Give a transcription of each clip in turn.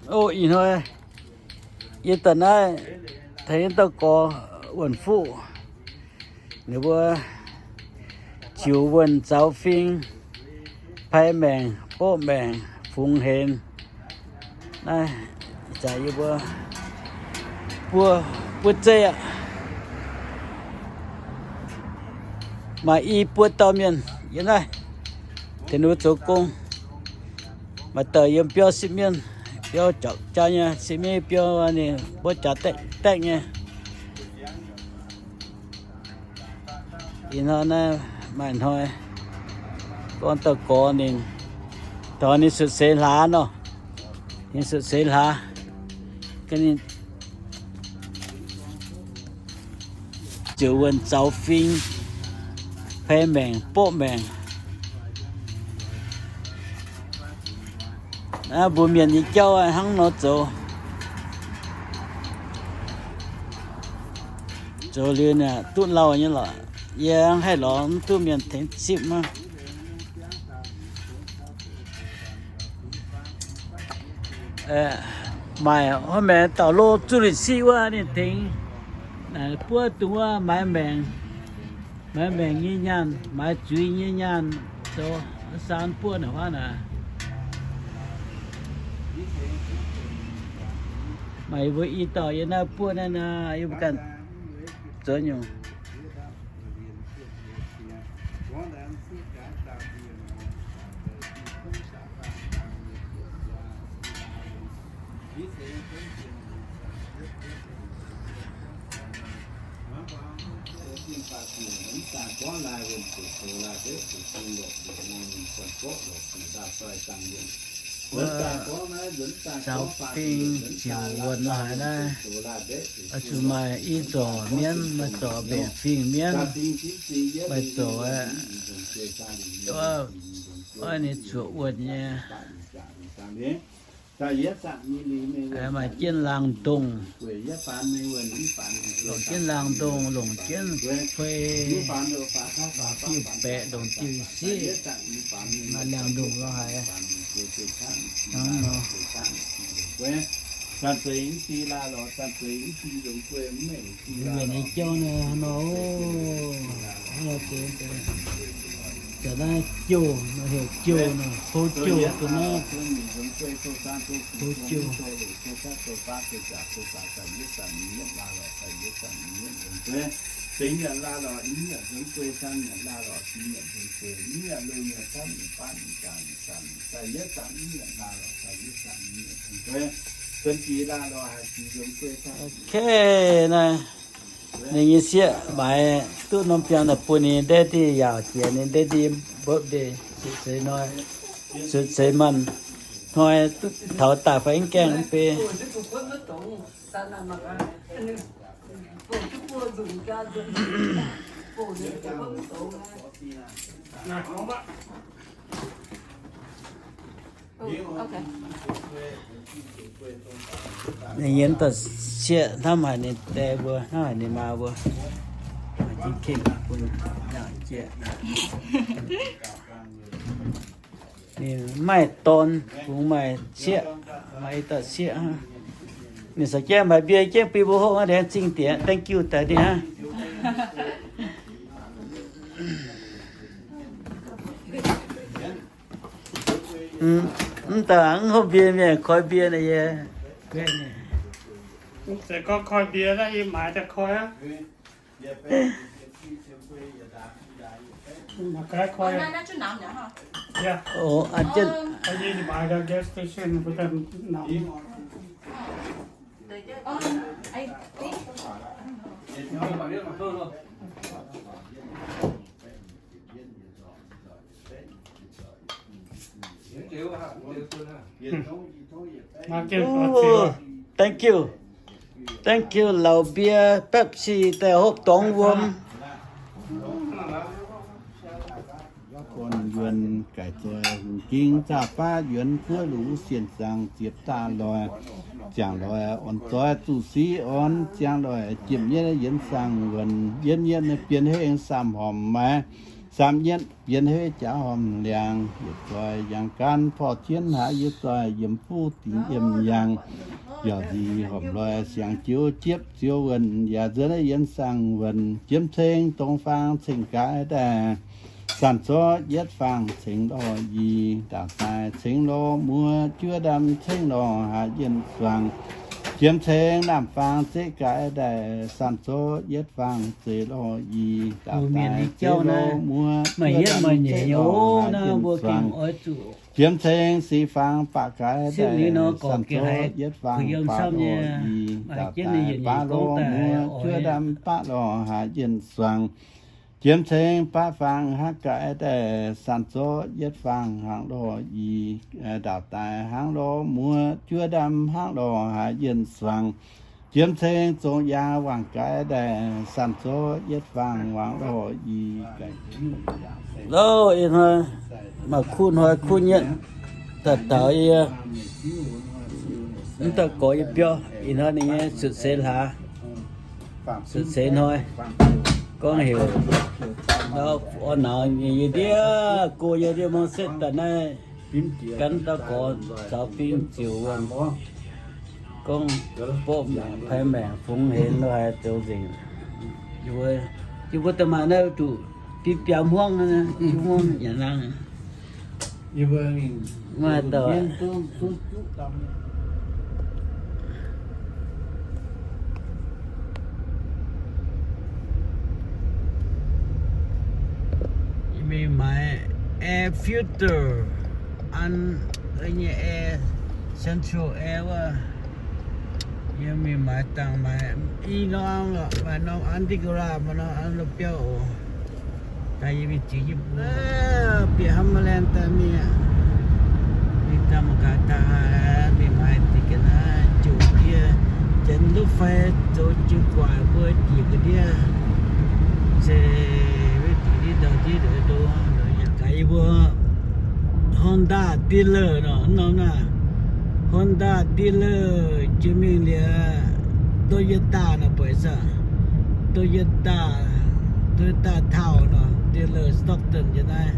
O, ih hnoi yie daaih naaiv tengx dauh gorx Wuonh Fuqv, ninh mbuo ziux wuonh zaux fing, pai maengc, boqv maengc, fungx hens. Naaiv ih zanc yie mbuo buo, buo zeiv aqv. Maaih i buo dauh mienh yiem naaiv tengx ninh mbuo zoux gong. Maaih dauh yiem biauv sipv mienv, biauv jauv jaa nyei, sipv mienv biauv ninh mbuo jaax daeqv daeqv nyei. Ih hnoi naaiv maaih hnoi gorngv dauh gorx ninh, taux ninh sutc seix hlaax nor, ninh sutc seix hlaax, ga'naaiv ninh ziux wuonh zaux fing, pai maengc, boqv maengc. Aa, mbuo mienh nyei jauv hnangv nor zoux, zoux liuz naaic duqv lauh nyei lorqc. Yie hnangv haih lorz mv duqv mienh tengx zipv aqv. Maaic hnoi maengx dauh lo zuqc luic siqv wuov ninh tengx naaic buov dongh wuov maaiz maengc, maaiz maengc nyei nyaanh, maaiz zuiz nyei nyaanh, zoux saan buov naaic huaav naaic. Maaih yie mbuo i dauh yiem naaiv buov naaiv nor, yie mbuo ganh zoux nyungc. Zaux fing ziux wuonh haaix naaiv, zuqc maaih i zorc mienv, maaih zorc mbenc fing mienv, maaih zorc ninh zuoqc wuonh nyei. Maaih jienv laangz ndongh, longc jienv laangz ndongh, longc jienv kuei, diuh baeqc, longc diuh siqv, maaih laangz ndongh lo haaix hnangv nor. Mienh nyei jauv naaiv nor, zanc naaiv jouh, heuc jouh nor, houv jouh, zanc naaiv houv jouh. Ok, naaiv ninh nyei sieqv maaiz duqv norm biangh naaic bun ninh daddy yaauc jiex ninh daddy birthday, sutc seix hnoi, sutc seix maanh hnoi, duqv taux daaih fai mv gaengh mv bei. Ninh yiem da'sieqv hnamv haic ninh die mbuo, hnamv haic ninh maa mbuo. Jiex kengh bun yaauc jiex. Ninh maaih dorn, kungx maaih sieqv, maaih i dauh sieqv hnangv. Ninh caux jienv maaih mbie jienv bun mbuo hopv hnangv, laengz zingh diex, thank you daaih ninh hnangv. Mv daaih mv hopv mbie mienh koi mbie naaic yie. Se gorngv koi mbie naaiv yie maaiz daaih koi aqv. Mangc gaax koi. Yie maaiz daaih gas station mbuo daaih namx. Thank you. Thank you, lauz mbie, Pepsi daaih hopv dorngx wuom. Gorn yuonh gaic zoih hungh gingv zaah faav yuonx kuov luc sienh zaangc ziepc daah loic, ziangh loic orn zoih zuqc siqv orn, ziangh loic jiem nyetv yienx saang wuonc, yietv nyetv naaiv bien hengh saam-hormc maaiz, Zaamv nyetv bienx heiv jaax hormh liangx, yietc zoih yangh gaanv porv jienv haaix, yietc zoih yiem fuqv dingc yiem yangh. Biaux nzih hormh loi siangx jiouv jiepv ziouv wuonh, yaac nzuonx yienx saangv wuonh. Jiem ceng dongh faang ceng gaaix daaih, zanc zorqv yietv faang ceng lorh i, ndaauv daaih ceng lorh muoz juov ndamv ceng lorh haaix yienh zuangx. Jiem ceng naamh faang zeqv gaaix daaih, zanc zorqv yietv faang zeix lorh i, ndaauv daaih zeix lorh muoz juov ndamv zeix lorh haaix yienh zuangx. Jiem ceng six faang baqv gaaix daaih, zanc zorqv yietv faang baav lorh i, ndaauv daaih baav lorh muoz juov ndamv baav lorh haaix yienh zuangx. Jiem ceng baav faang haav gaaix daaih, zanc zorqv yietv faang hnaangx lorh i, ndaauv daaih hnaangx lorh muoz juov ndamv hnaangx lorh haaix yienh zuangx. Jiem ceng zong yaac wangc gaaix daaih, zanc zorqv yietv faang wangc lorh i. Lo, ih hnoi maaih kuv hnoi kuv nyetv daaih daaux yie, mv dauh gorx yie biauv. Ih hnoi ninh nyei cuotv seix hlaax, cuotv seix hnoi, gorngv heuc orn nauz nyei yie ndiev, go yie ndiev mong setv daaih naaiv gan dauh gorx caux fing ziouc wuonh gorngv, bov maengc, peix maengc, fungx henx lo haaix zoux nzengc. Yie mbuo daaih maaih naaiv duqv fingx biaux hmuangv, hmuangv nyanc laangh. Maaih dauh mingh maaiz air filter an, nyei air, central air wuov. Yie mingh maaiz dangh maaiz i norm lorqc, maaih norm an diqv ga'raah, maaih norm an lo biauv oc. Daaih yie mingh ziux yie mbuo bieqc Humberland daaih mingh aqv. Mingh daaih mangc gaax daaih mingh maaiz deix ga'naaiv jomc yie, janx รถไฟ zoux jiu guaaic mbuo jiex ga'ndiev, se wetv diqc ndiev ndau ndiev ndau ndau, yaac gaax yie mbuo Honda dealer nor, norm naaiv Honda dealer jiex mingh liuz Toyota nor, buatc ih zanc Toyota, Toyota Town nor, dealer Stockton jiex naaiv.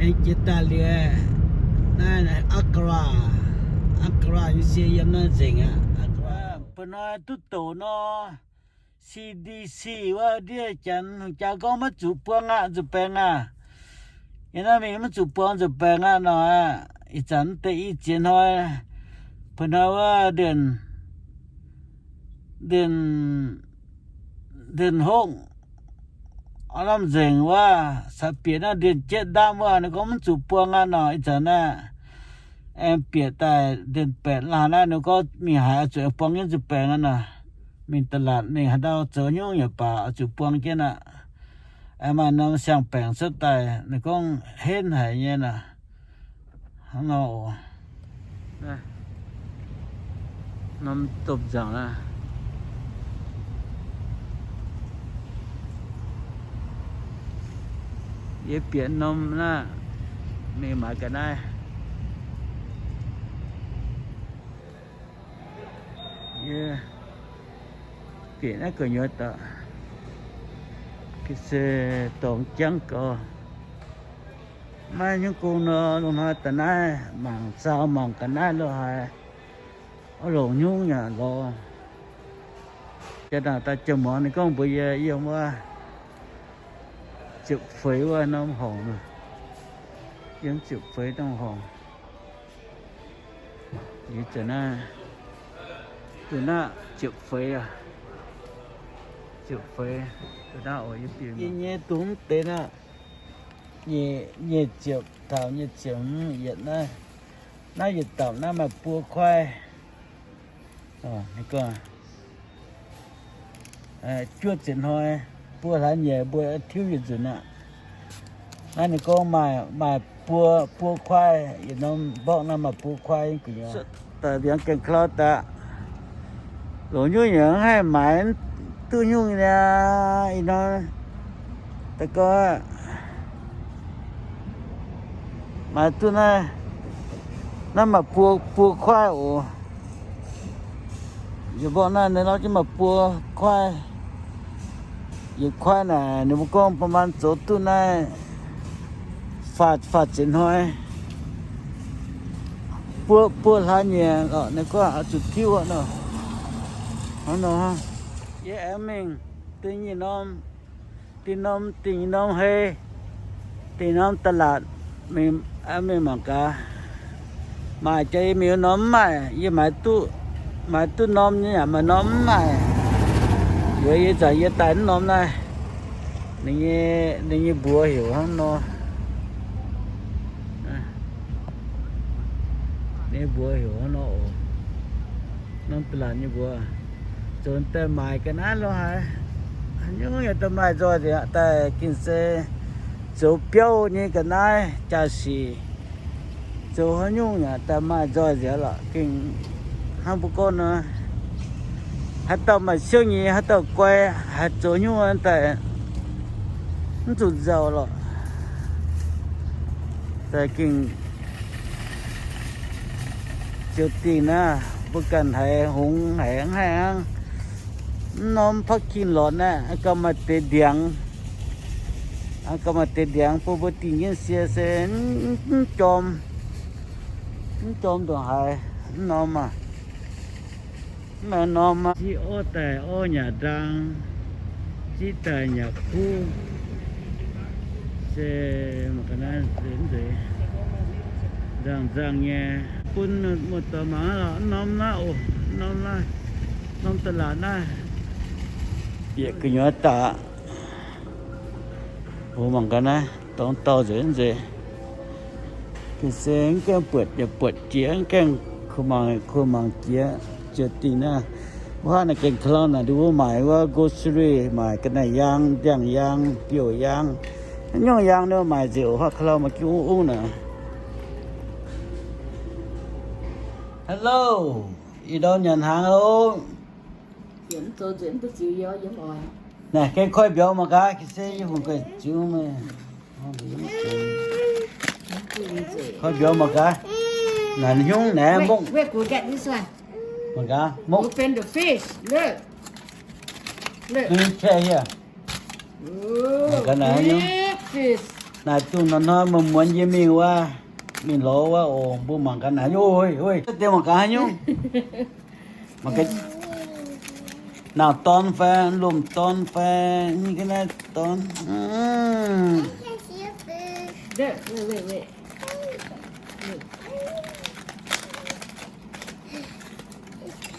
Aengx jiex daaih liuz naaiv Acura, Acura nyei sie yiem naaiv nzengc aqv. Acura ba'hnoi duqv douc nor, C D C wuov ndiev janx hungh jaa gorngv maiv zuqc buang aqv, zuqc baengx aqv. Yiem naaiv mingh maiv zuqc buang, zuqc baengx aqv nor aqv. Ih zanc deix i ziex hnoi, ba'hnoi wuov ndienh, ndienh, ndienh hopv, aav lamh nzengc wuov, caux bieqc naaiv ndienh jeiv ndaamv wuov, ninh gorngv maiv zuqc buang aqv nor. Ih zanc naaiv aengx bieqc daaih ndienh baeqc laanh naaiv, ninh gorngv mingh haaix oix zuqc aengx buang jienv zuqc baengx aqv nor. Mingh da'latc mingh haaix ndau zoux nyungc yaac baac oix zuqc buang jienv aqv. Aengx maaih norm siang-baengc cuotv daaih, ninh gorngv henv haic nyei nor. Hnangv nor oc. Norm domh nzaangc naaiv, yie bieqc norm naaiv mingh maaiz ga'naaiv. Yie bieqc naaiv gu'nyuoz daaih, ga'sie dorngx jangv gau. Maiv nyungc gong nor, lungh hnoi daaih naaiv mangc zaux mangc ga'naaiv lo haaix, oix longc nyungc yaac lorz. Jaa-naangc daaih jiem muangx ninh gorngv mbuox yie, yiem wuov ziepc feix wuov norm horngc, yiem ziepc feix norm horngc. Yie zanc naaiv, duqv naaiv ziepc feix, ziepc feix, duqv naaiv oc, yie bieqc. Yie nyei dungx mv deix naaiv, nyic, nyic ziepc taux nyic ziepc hmz yietc naaiv. Naaiv yietc dapc naaiv maaih buo kuaaiv. Juov ziepc hnoi, buo hlaax nyeic mbuo tiuv yietc nzunc aqv. Naaiv ninh gorngv maaih, maaih buo, buo kuaaiv, yietc norm mborqv naaiv maaih buo kuaaiv gu'nyuoz. Daaih mbiaangx gaengh klau daaih, longc nyungc yaac mv haih maaiz duqv nyungc niaa. Ih hnoi daaih gorngv maaiz duqv naaiv, naaiv maaih buo, buo kuaaiv oc. Yie mborqv naaiv ninh lorz jienv maaih buo kuaaiv. Yietc kuaaiv naaic ninh mbuo gorngv ประมาณ zoux duqv naaiv faah, faah ziepc hnoi, buo, buo hlaax nyieqc lorqc. Ninh gorngv oix zuqc tiuv nor. Hnangv nor, yie aengx mingh dingh nyei norm, dingh norm, dingh norm hei, dingh norm ตลาด, mingh, mingh mangc gaax. Maaic jaax yie mingh norm mv maaih, yie maaiz duqv, maaiz duqv norm nyei yaac maaih norm mv maaih. Yie, yie zanc yie daaih mv norm naaiv, ninh nyei, ninh nyei mbuox heuc hnangv nor. Ninh mbuox heuc hnangv nor oc. Norm ตลาด nyei mbuox, zoux daaih maaic ga'naaiv lo haaix, haaix nyungc yaac daaih maaih nzoih nzengc aqv. Daaih gengh se zoux biauv nyei ga'naaiv jaa-sic, zoux haaix nyungc yaac daaih maaih nzoih nzengc lorqc. Gengh hnangv mbuo gorngv nor, haaix dauh maaih siouv nyei, haaix dauh guai, haaix zoux nyungc daaih mv zuqc nzauh lorqc. Daaih gengh ziouc dingh naaiv, mbuo ganh haiz hngongx haiz hnangv haaix hnangv. Mv norm parking lot naaiv gauh maaih deix ndiangx, gauh maaih deix ndiangx bun mbuo dingh jienv sie se mv jorm, mv jorm ndongc haaix. Mv norm maah, mv maaih norm maah. Ziqv orv daaih orv nyanc ndaang, ziqv daaih nyanc kuv. Se mangc ga'naaiv nzengc, nzangc nzangc nyei. Bun muoz-doic mangc lorqc, mv norm naaiv oc, mv norm naaiv, norm ตลาด naaiv. Bieqc gu'nyuoz daaih. Oc, mangc gaax naaiv, dorngx dauh nzengc nzengc. Gengh se mv gaengh buatc yaac buatc jiex, mv gaengh kuh mangc kuh mangc jiex, jiex dingh naaiv. Wuov haav naaic gengh ka'lauh naaic, nduov maaic wuov grocery, maaic ga'naaiv yaang, ndiangx yaang, biouv yaang, haaix nyungc yaang nor maaic nzengc oc. Wuov haav ka'lauh maaih jienv ungv ungv naaic. Hello, ih ndorm nyanc hnaangx oc. Naaic, gengh koiv mbiauz mangc gaax, gengh se yie hungh guaih ziux meih. Koiv mbiauz mangc gaax. Naaic nyungc naaiv mungv. Wait, wait, go get this one. Mangc gaax, mungv. Open the fish. Look. Look. Look. Mangc gaax naaic nyungc. Big fish. Naaic dongh hnoi-hnoi muonz-muonz yie mingh wuov, mingh lorz wuov oc, mbuo mangc gaax naaic nyungc. Oi, oi, deix mangc gaax haaix nyungc. Mangc gaax, nauz dorn fai, lomh dorn fai, nyei ga'naaiv dorn. Wait, wait, wait.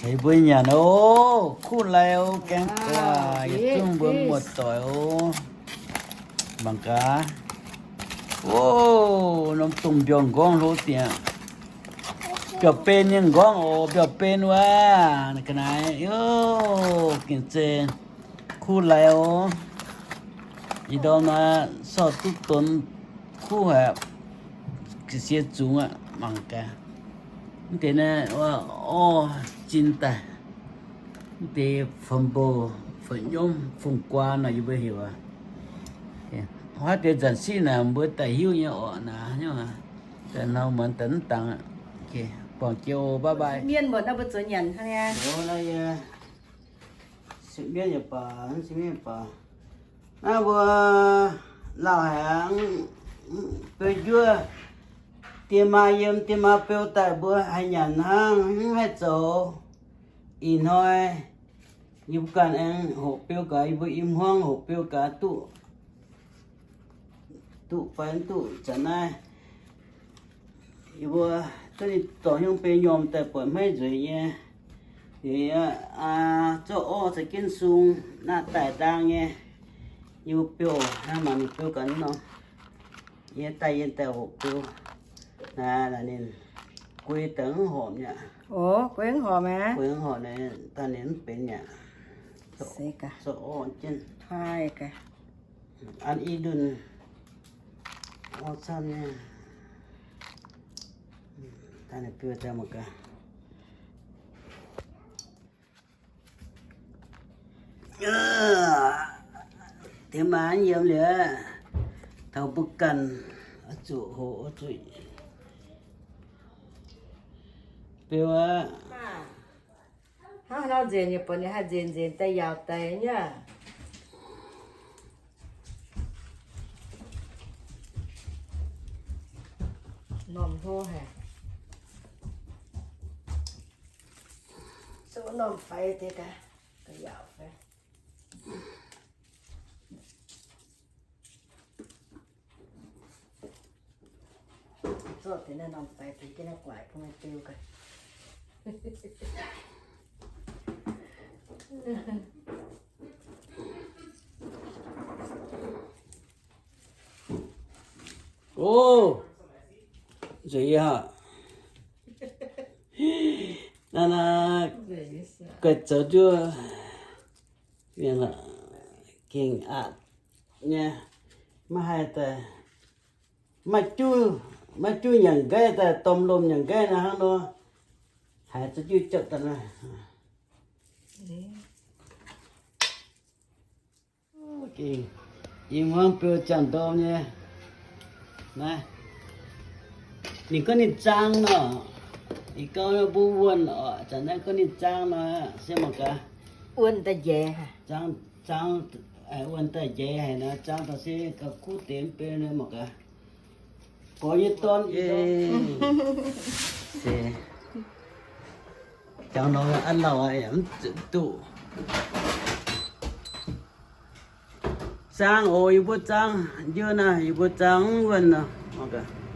Hei mbuo nyanc oc, kuv lai oc, gaeng guaax, yietc zungv mbuo muoz-doic oc. Mangc gaax. Oc, norm dongh mbiauz-nqorngv hlo dieqc. Mbiauz-ben nyei nqorngv oc, mbiauz-ben wuov. Ga'naaiv, oc, gengh zeiz kuv lai oc. Ih ndorm naaiv sortv duqv donx kuv haic, ga'sie zungx aqv, mangc gaax. Mv deix naaiv orv zin daaih. Mv deix fun-mbo, fun-nyomv, fun-guaa nor yie mbuo heuc aqv. Huaav deix nzanc siqv naaic mbuo daaih hiuv nyei orqc naaic. Daaih hnoi muonz daaih mv dangx aqv. Buangh jiex oc, bye bye. Mienh muonz naaiv mbuo zoux nyanc hnangv nyei. Mienh yaac baac, mienh baac. Naaiv mbuo lauh haic, beu njuov. Diex maa yiem, diex maa beu daaih mbuo haih nyanc hnangv, mv haih zoux. Ih hnoi yie mbuo ganh aengx hoqc beu gaax, yie mbuo i hmuangv hoqc beu gaax duqv, duqv fai mv duqv. Zanc naaiv yie mbuo duqv ninh dorh nyungc beu nyormh daaih buatc hmeiv nzueic nyei. Zorqv orv caux jienv sung naaiv daaih ndaang nyei. Yie mbuo beu naaiv mangc ninh beu gaax nor. Yie daaih yien daaih hoqc beu. Naaiv, naaiv ninh guei daaih mv horpc nyei aqv. Oc, guei mv horpc aqv. Guei mv horpc naaiv, daaih ninh mv benx nyei aqv. Zorqv orv jienv. An i ndunh orv camv nyei. Daaih ninh beu daaih mangc gaax. Diex maa yiem liuz, taux mbuo ganh oix zuqc hoqc oix zuqc beu aqv. Hnangv nor nzengc nyei, buatc ninh haih nzengc nzengc daaih yaauc daic nyei. Haic. Souv norm faix deix daaih, ga'yaauc faix. Zorqv deix naaiv norm faix deix jienv naaiv guaaic bun meih beu gaax. O, nzueic yie haic. Naaiv, naaiv, guaix zoux njuov, gengh aqc nyei, maiv haih daaih, maiv juv, maiv juv nyanc nqaiv daaih, domh lomh nyanc nqaiv naaiv hnangv nor, haiz za'juv jopv daaih naaiv. Ih hmuangv beu ziangh ndorm nyei. Naaiv, ninh gorngv ninh zaang nor, ih gau mbuo wuonh oc, zanc naaiv gorngv ninh zaang nor, se mangc gaax. Wuonh daaih njaeix, zaang, zaang, wuonh daaih njaeix haic nor, zaang daaih se gauh kuv deix mv bei nor, mangc gaax. Gorx nyei dorn, se jangx nor an lauh aqv, yaac mv duqv. Zaang oc, yie mbuo zaang, njuov naaiv yie mbuo zaang mv wuonh nor, mangc gaax.